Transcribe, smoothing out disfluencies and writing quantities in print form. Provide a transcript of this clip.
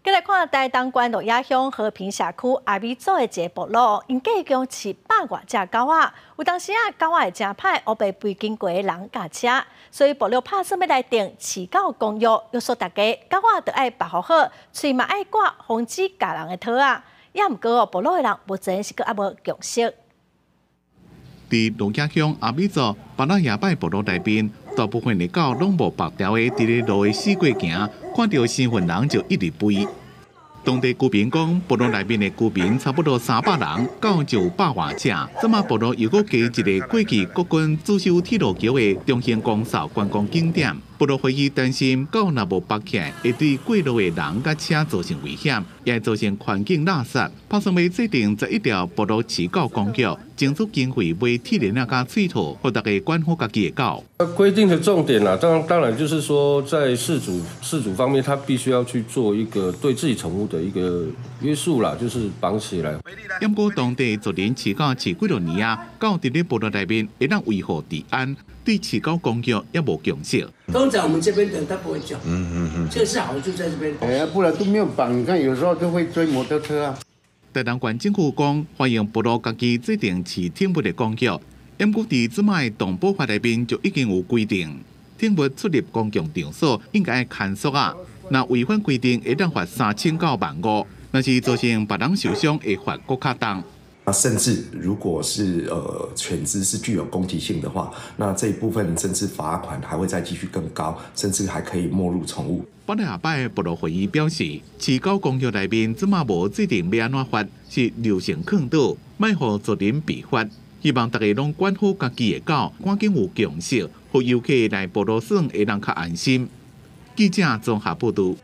繼來看台東縣鹿野鄉和平社區阿美族的一个部落，𪜶計共飼百外隻狗仔，有當時啊，狗仔會誠歹，烏白飛經過的人佮車，所以部落拍算欲來定飼狗公約，約束大家狗仔著愛縛予好，喙嘛愛掛防止咬人的套仔。也毋過哦，部落的人目前是閣猶無共識。佇鹿野鄉阿美族巴拉雅拜部落內面，大部分的狗攏無縛牢的，佇咧路的四界行，看著生份人就一直吠。當地居民講，部落內面的居民差不多300人，狗就有百外隻。這馬部落又閣加一個過去國軍駐守鐵路橋的中興公掃觀光景點。部落會議擔心狗若無縛起來，會對過路的人佮車造成危險，也會造成環境垃圾。拍算欲制定11條部落飼狗公約，爭取經費買鐵鏈仔佮喙套，予大家管好家己的狗。規定的重點啦，當然就是說，在飼主方面，他必須要去做一個對自己寵物的一個約束啦，就是綁起來。毋過當地族人飼狗飼幾多年啊，狗佇咧部落內面會當維護治安，對飼狗公約也無共識。通常我們這邊的他不會叫，這是好處在這邊。哎呀，不然都沒有綁，你看有時候都會追摩托車啊。台東縣政府講，歡迎部落家己制定飼寵物的公約，毋過佇這擺動保法內面就已經有規定，寵物出入公共場所應該愛牽束仔，若違反規定會當罰3000到15,000，若是造成別人受傷會罰閣較重。那甚至如果是犬隻是具有攻擊性的話，那這一部分甚至罰款還會再繼續更高，甚至還可以沒入寵物。巴拉雅拜部落會議表示，飼狗公約內面這馬無制定欲按怎罰，是留成空檔，莫予族人避罰。希望大家攏管好家己的狗，趕緊有共識，予遊客來部落耍會當較安心。記者綜合報導。